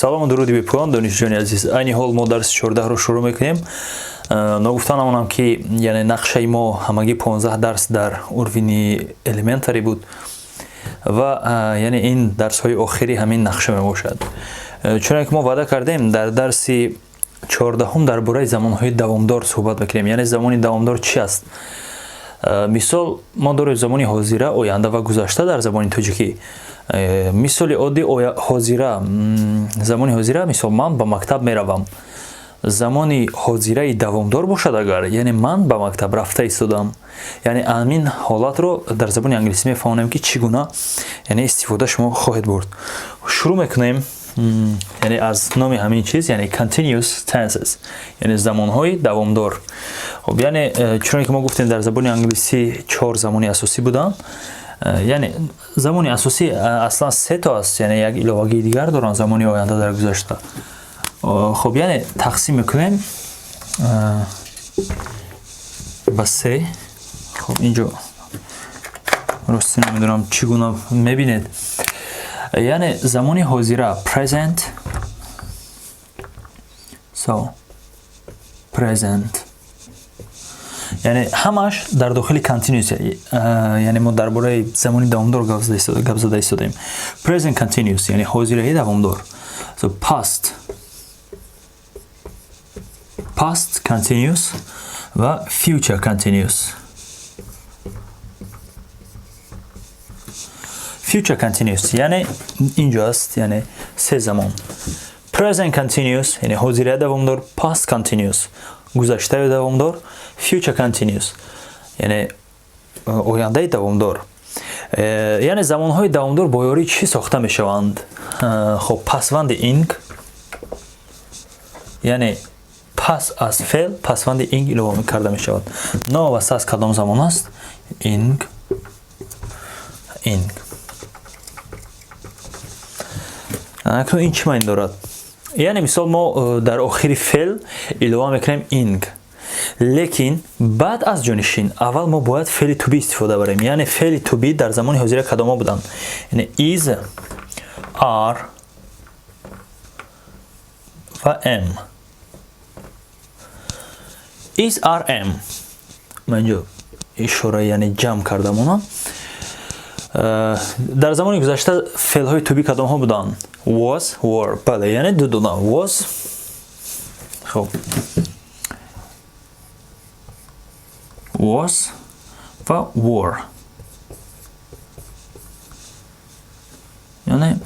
Салому дуруди бепоён, донишҷӯёни азиз. Айни ҳол мо дарси 14-ро шурӯъ мекунем. Ногуфта намонам, ки яъне нақшаи мо ҳамагӣ 15 дарс дар уровни elementary буд ва яъне ин дарсҳои охири ҳамин нақша мебошад. Чуноне ки мо ваъда кардем, дар дарси 14-ум дар бораи замонҳои давомдор суҳбат мекунем. Яъне замони давомдор чи аст? Мисол, мо дорем замони ҳозира, оянда ва гузашта дар забони тоҷикӣ. Мисоли оддӣ, ҳозира, замони ҳозира, мисол, ман ба мактаб меравам. Замони ҳозираи давомдор бошад агар, яъне ман ба мактаб рафта истодам. Яъне ҳамин ҳолатро дар забони англисӣ мефаҳмонем, ки чӣ гуна яъне истифода шумо хоҳед бурд. Шурӯъ мекунем, яъне аз номи ҳамин чиз, яъне continuous tenses, яъне замонҳои давомдор. Хоб, яъне чуноне ки мо гуфтем, дар забони англисӣ чор замони асосӣ буданд. Яъне замони асосӣ аслан се то аст, яъне як иловагии дигар доранд, замони оянда дар гузашта. Хоб, яъне тақсим мекунем ба се. Хоб, инҷо рости намедонам, чӣ гуна мебинед. Яъне замони ҳозира, present, so present, яъне ҳамаш дар дохили continuous, яъне мо дар бораи замони давомдор гап зада истодаем. Present continuous, яъне ҳозираи давомдор, so past continuous ва future continuous. Future continuous, яъне инҷо аст, яъне се замон: present continuous, яъне ҳозираи давомдор, past continuous, гузаштаи давомдор, future continuous, яъне ояндаи давомдор. Яъне замонҳои давомдор бо ёрии чӣ сохта мешаванд? Хоб, пасванди ing, яъне пас аз феъл пасванди ing илова карда мешавад. Новобаста аз кадом замон аст, ing, ing. Акнун ин чӣ маъни дорад? Яъне мисол, мо дар охири феъл илова мекунем ing, лекин баъд аз ҷонишин аввал мо бояд феъли to be истифода барем. Яъне феъли to be дар замони ҳозира кадомҳо буданд? Яъне is, are ва am. Is, are, am. Ман инҷо ишора, яъне ҷамъ карда монам. Дар замони гузашта феълҳои to be кадомҳо буданд? Was, were. Бале, яъне ду дона was. Хоб, was ва were. Яъне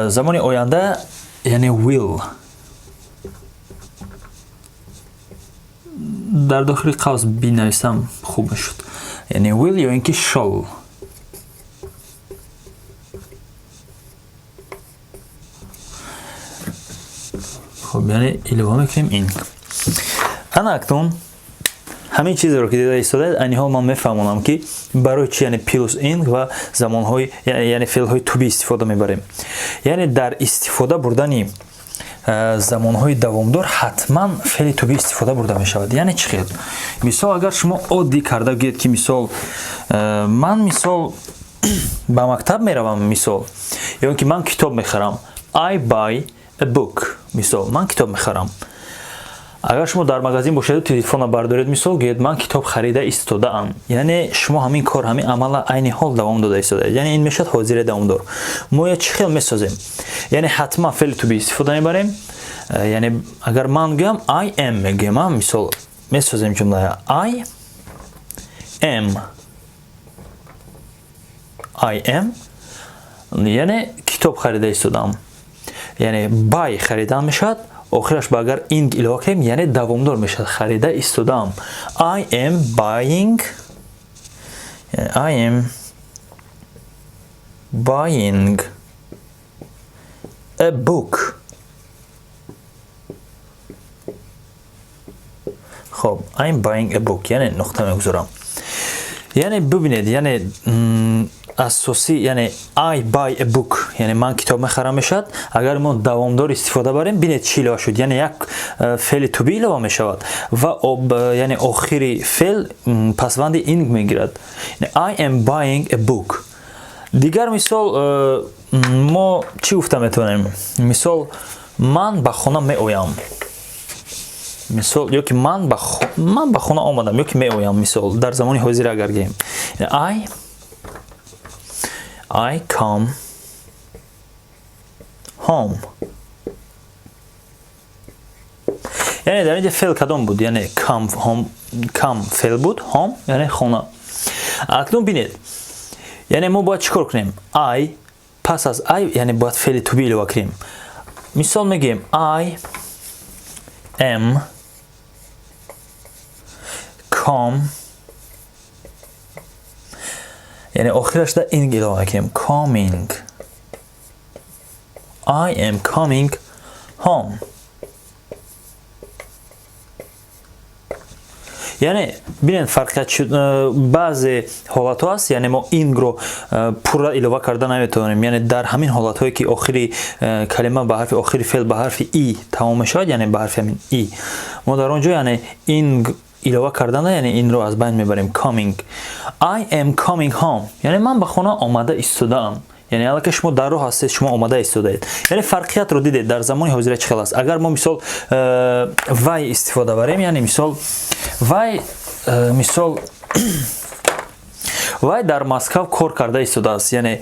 замони оянда, яъне will, дар дохили қавс бинависам хуб мешуд, яъне will ё ин ки shall. Хоб, яъне илова мекунем ин. Ана акнун ҳамин чизеро, ки дида истодаед, айни ҳол ман мефаҳмонам, ки барои чи яъне плюс ing ва замонҳои, яъне феълҳои to be истифода мебарем. Яъне дар истифода бурдани замонҳои давомдор ҳатман феъли to be истифода бурда мешавад. Яъне чӣ хел? Мисол, агар шумо оддӣ карда гӯед, ки мисол, ман, мисол, ба мактаб меравам, мисол, ё ки ман китоб мехарам, I buy a book, мисол, ман китоб мехарам. Агар шумо дар магазин бошеду телефонро бардоред, мисол, гӯед: «Ман китоб харида истодаам», яъне шумо ҳамин кор, ҳамин амала айни ҳол давом дода истодаед. Яъне ин мешавад ҳозираи давомдор. Мо я чӣ хел месозем? Яъне ҳатман феъли to be истифода мебарем. Яъне агар ман гӯям, I am мегӯям. Мисол, месозем ҷумлая: I am. I am, яъне китоб харида истодам. Яъне buy харидан мешавад, охираш ба агар ing илова кунем, яъне давомдор мешавад, харида истодам. I am buying, I am buying a book. Хоб, I'm buying a book, яъне нуқта мегузорам. Яъне бибинед, яъне асосӣ, яъне I buy a book, яъне ман китоб мехарам мешавад. Агар мо давомдор истифода барем, бинед, чӣ илова шуд. Яъне як феъли to be илова мешавад ва яъне охири феъл пасванди ing мегирад. I am buying a book. Дигар мисол мо чӣ гуфта метавонем? Мисол, ман ба хона меоям. Мисол, ё ки ман ба хона омадам, ё ки меоям, мисол, дар замони ҳозир агар гӯем. I come home. Яъне дар инҷа феъл кадом буд? Яъне come home, come феъл буд, home яъне хона. Акнун бинед. Яъне мо бояд чӣ кор кунем? I, пас аз I, яъне бояд феъли to be илова кунем. Мисол мегӯем I am come, яъне охираш да ing илова мекунем. Coming. I am coming home. Яъне бинед фарқият баъзе ҳолатҳо аст, яъне мо ing-ро пурра илова карда наметавонем. Яъне дар ҳамин ҳолатҳое ки охири калима ба ҳарфи охири феъл ба ҳарфи и тамом мешавад, яъне ба ҳарфи ҳамин и, мо дар он ҷо яъне ing илова кардана, яъне инро аз байн мебарем. Coming. I am coming home. Яъне ман ба хона омада истодаам. Яъне аллакай шумо дар роҳ ҳастед, шумо омада истодаед. Яъне фарқиятро дидед дар замони ҳозира чӣ хел аст. Агар мо мисол вай истифода барем, яъне мисол вай мисол вай дар Москва кор карда истодааст. Яъне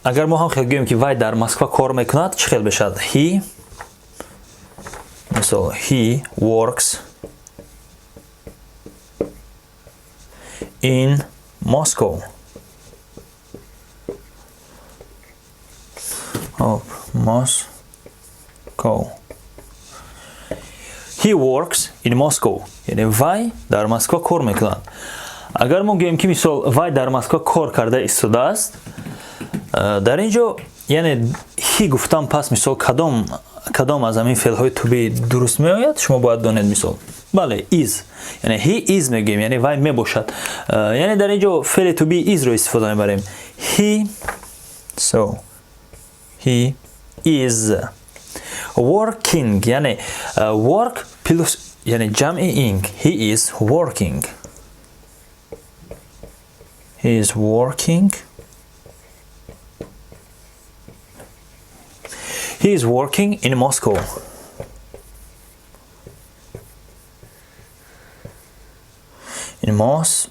агар мо ҳам хел гӯем ки вай дар Москва кор мекунад, чӣ хел мешавад? He, мисол, he works in Moscow. Hop, Moscow. He works in Moscow. Яъне вай дар Москва кор мекунад. Агар мо гӯем ки мисол вай дар Москва кор карда истодааст, дар ин ҷо яъне he гуфтан пас мисол кадом аз ҳамин феълҳои to be дуруст меояд, шумо бояд донед мисол. Бале, is. Яъне he is мегӯем, яъне вай мебошад. Яъне дар ин ҷо феъли to be is-ро истифода мебарем. He, so he is working, яъне work плюс яъне ҷамъи ing. He is working. He is working. He is working in Moscow. In Moscow.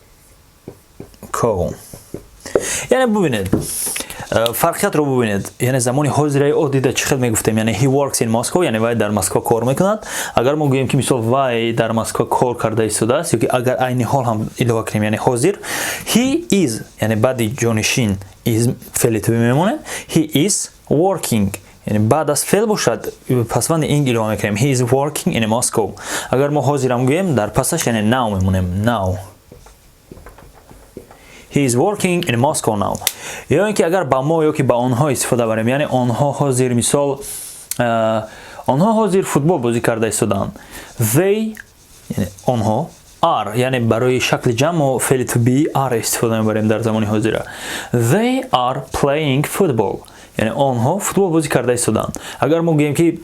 Яъне бубинед, фарқиятро бубинед. Яъне замони ҳозираи оддида чӣ хел мегуфтем? Яъне he works in Moscow, яъне вай дар Москва кор мекунад. Агар мо гӯем ки мисол вай дар Москва кор карда истодааст, ё ки агар айни ҳол ҳам илова кунем, яъне ҳозир he is, яъне баъди ҷонишин is феъли to be мемонем. He is working. Яъне баъд аз феъл бошад, пасванди ing илова мекунем. He is working in Moscow. Агар мо ҳозирам гӯем, дар пасаш яъне now мемонем. Now. He is working in Moscow now. Ё ин ки агар ба мо ё ки ба онҳо истифода барем, яъне онҳо ҳозир мисол онҳо ҳозир футбол бозӣ карда истодаанд. They, яъне онҳо, are, яъне барои шакли ҷамъ мо феъли to be are истифода мебарем дар замони ҳозира. They are playing football. Яъне онҳо футбол бозӣ карда истодаанд. Агар мо гӯем ки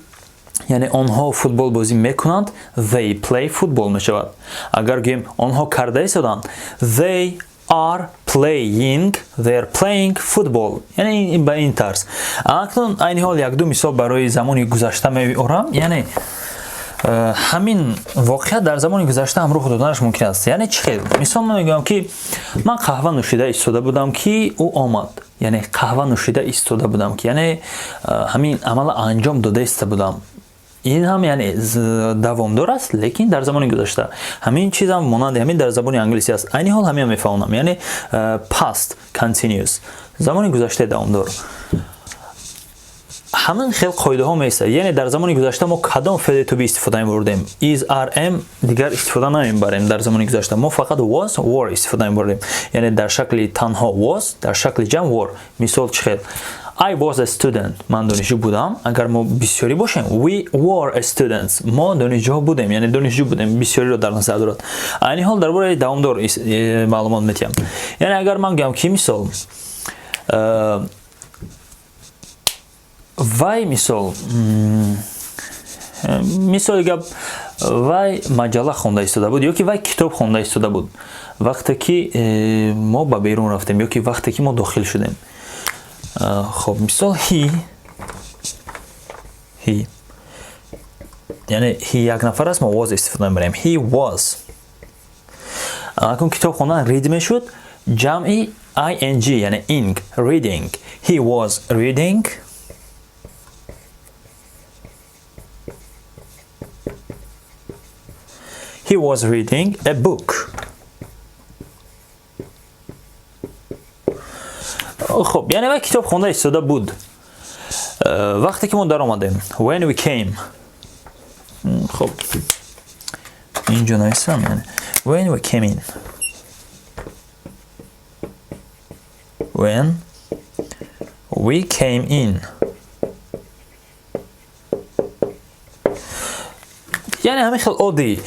яъне онҳо футбол бозӣ мекунанд, they play football мешавад. Агар гӯем онҳо карда истодаанд, they are playing, they are playing football. Яъне ба ин тарз. Акнун айни ҳол як-ду мисол барои замони гузашта меорам. Яъне ҳамин воқеа дар замони гузашта ҳам рух доданаш мумкин аст. Яъне чӣ хел? Мисол ман мегӯям ки ман қаҳва нӯшида истода будам ки ӯ омад. Яъне қаҳва нӯшида истода будам ки, яъне ҳамин амала анҷом дода истода будам. Ин ҳам яъне давомдор аст, лекин дар замони гузашта. Ҳамин чиз ҳам монанди ҳамин дар забони англисӣ аст. Айни ҳол ҳамин мефаҳмонам. Яъне past continuous, замони гузаштаи давомдор. Ҳамин хел қоидаҳо меистад. Яъне дар замони гузашта мо кадом феъли to be истифода мебурдем? Is, are, am дигар истифода намебарем дар замони гузашта. Мо фақат was, were истифода мебурдем. Яъне дар шакли танҳо was, дар шакли ҷамъ were. Мисол чӣ хел? I was a student. Ман донишҷӯ будам. Агар мо бисёрӣ бошем, we were a students. Мо донишҷӯ будем, яъне донишҷӯ будем, бисёриро дар назар дорад. Айни ҳол дар бораи давомдор маълумот медиҳам. Яъне агар ман гӯям ки мисол вай мисол мисоли гап Вай маҷалла хонда истода буд ё ки вай китоб хонда истода буд вақте ки мо ба берун рафтем ё ки вақте ки мо дохил шудем. Хоб, мисол, he, яъне he як нафар аст, мо was истифода мебарем. He was. Акун китоб хондан read мешуд, ҷамъи ing, яъне ing, reading. He was reading. He was reading a book. Хуб, яъне вай китоб хонда истода буд вақте ки мо даромадем. When we came. Хуб, инҷо нависам, яъне when we came in. When we came in. Яъне ҳамин хел оддӣ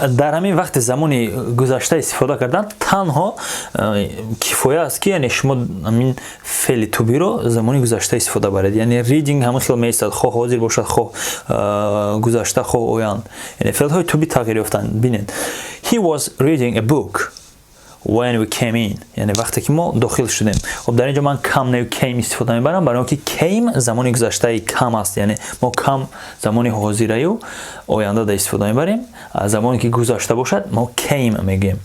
дар ҳамин вақти замони гузашта истифода кардан танҳо кифоя аст, ки яъне шумо ҳамин феъли to be ро замони гузашта истифода баред. Яъне reading ҳамин хел меистад, хоҳ ҳозир бошад, хоҳ гузашта, хоҳ оянд. Яъне феълҳои to be тағйир ёфтанд. Бинед, he was reading a book when we came in, яъне вақте ки мо дохил шудем. Хоб, дар ин ҷо ман come не, came истифода мебарам, барои он ки came замони гузаштаи come аст. Яъне мо come замони ҳозираю оянда да истифода мебарем, замоне ки гузашта бошад, мо came мегӯем.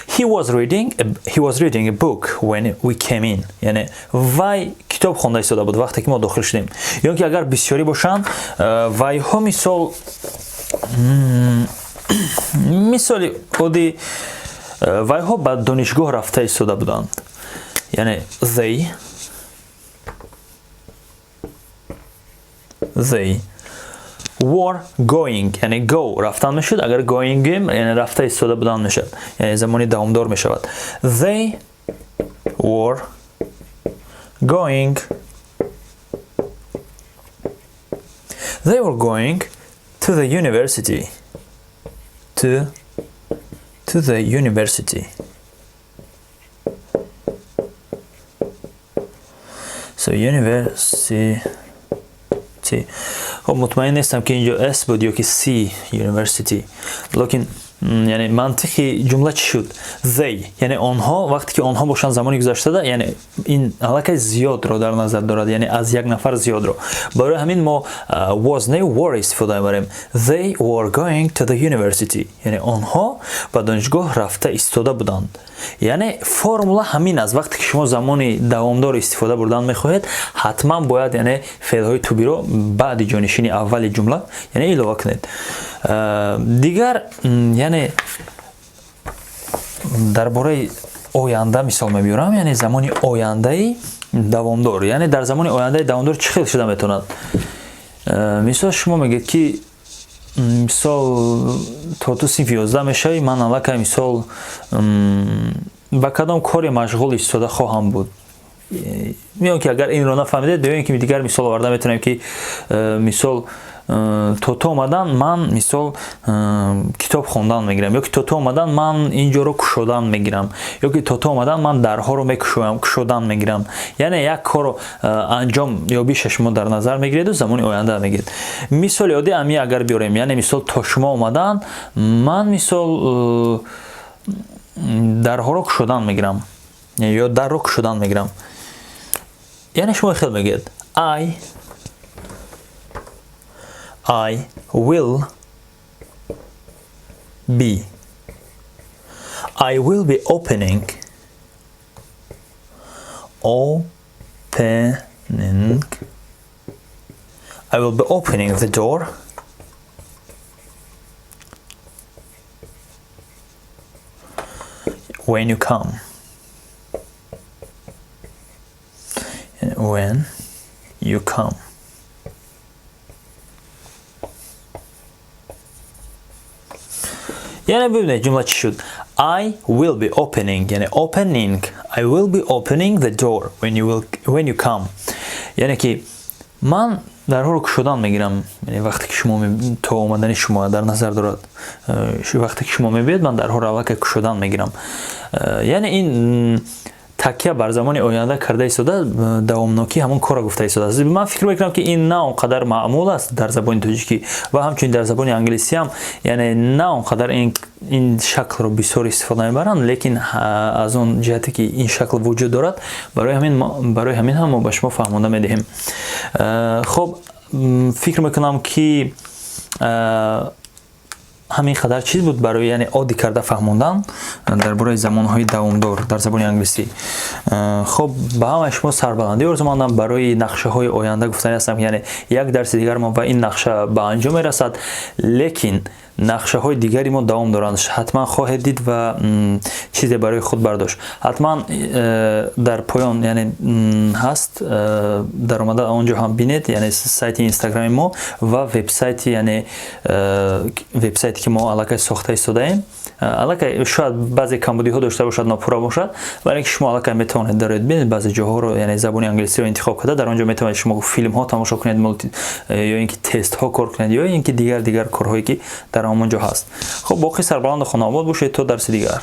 He was reading a book when we came in. Яъне вай китоб хонда истода буд вақте ки мо дохил шудем. Ё ки агар бисёрӣ бошанд вайҳо, мисол, мисоли оддӣ, вайҳо ба донишгоҳ рафта истода буданд. Яъне they were going, яъне go рафтан мешуд, агар going гӯем, яъне рафта истода будан мешавад, яъне замони давомдор мешавад. Were going they were going to the university, to the university. So university. Хоб, мутмаин нестам, ки инҷо S буд ё ки C, university. Лекин яъне мантиқи ҷумла чӣ шуд? They, яъне онҳо. Вақте ки онҳо бошанд замони гузаштада, яъне ин аллакай зиёдро дар назар дорад, яъне аз як нафар зиёдро. Барои ҳамин мо was не, were истифода мебарем. They were going to the university, яъне онҳо ба донишгоҳ рафта истода буданд. Яъне формула ҳамин аст: вақте ки шумо замони давомдор истифода бурдан мехоҳед, ҳатман бояд, яъне, феълҳои to be ро баъди ҷонишини аввали ҷумла, яъне, илова кунед. Дигар, яъне, дар бораи оянда мисол мебиёрам, яъне замони ояндаи давомдор. Яъне дар замони ояндаи давомдор чӣ хел шуда метавонад? Мисол, шумо мегӯед, ки мисол, то ту синфи 11 мешавӣ, ман аллакай, мисол, ба кадом коре машғул истода хоҳам буд. Ё ки агар инро нафаҳмидед, ё ки дигар мисол оварда метавонем, ки мисол, то ту омадан ман, мисол, китоб хондан мегирам, ё ки то ту омадан ман ин ҷоро кушодан мегирам, ё ки то ту омадан ман дарҳоро мекушоям, кушодан мегирам. Яъне як корро анҷом ёбиша шумо дар назар мегиреду замони оянда мегиред. Мисоли оддӣ ами агар биёрем, яъне мисол, то шумо омадан ман, мисол, дарҳоро кушодан мегирам ё дарро кушодан мегирам. Яъне шумо хел мегӯед: I will be opening I will be opening the door when you come, when you come. Яъне бибинед, ҷумла чӣ шуд? I will be opening, яъне opening, I will be opening the door when you come. Яъне ки ман дарҳоро кушодан мегирам, яъне вақте ки шумо, то омадани шумо дар назар дорад, вақте ки шумо мебиёд, ман дарҳоро аллакай кушодан мегирам. Яъне ин Такя бар замони оянда карда истода, давомнокии ҳамон корро гуфта истодааст. Ман фикр мекунам, ки ин на он қадар маъмул аст дар забони тоҷикӣ ва ҳамчунин дар забони англисиам, яъне на он қадар ин шаклро бисёр истифода мебаранд, лекин аз он ҷиҳате ки ин шакл вуҷуд дорад, барои ҳамин ҳам мо ба шумо фаҳмонда медиҳем. Хоб, фикр мекунам, ки ҳамин қадар чиз буд барои, яъне, оддӣ карда фаҳмондан дар бораи замонҳои давомдор дар забони англисӣ. Хоб, ба ҳамаи шумо сарбаландӣ орзумандам. Барои нақшаҳои оянда гуфтанӣ ҳастам, яъне як дарси дигар мо ва ин нақша ба анҷом мерасад, лекин нақшаҳои дигари мо давом доранд. Ҳатман хоҳед дид ва чизе барои худ бардошт. Ҳатман дар поён, яъне, ҳаст, даромада он ҷо ҳам бинед, яъне сайти Инстаграми мо ва вебсайти, яъне вебсайте, ки мо аллакай сохта истодаем. Аллакай шояд баъзе камбудиҳо дошта бошад, нопурра бошад, вале ки шумо аллакай метавонед дароед, бинед баъзе ҷоҳоро, яъне забони англисиро интихоб карда, дар он ҷо метавонед шумо филмҳо тамошо кунед ё ин ки тестҳо кор кунед, ё ин ки дигар дигар корҳое, ки дар ҳамон ҷо ҳаст. Хуб, боқӣ сарбаланду хонаобод бошед то дарси дигар.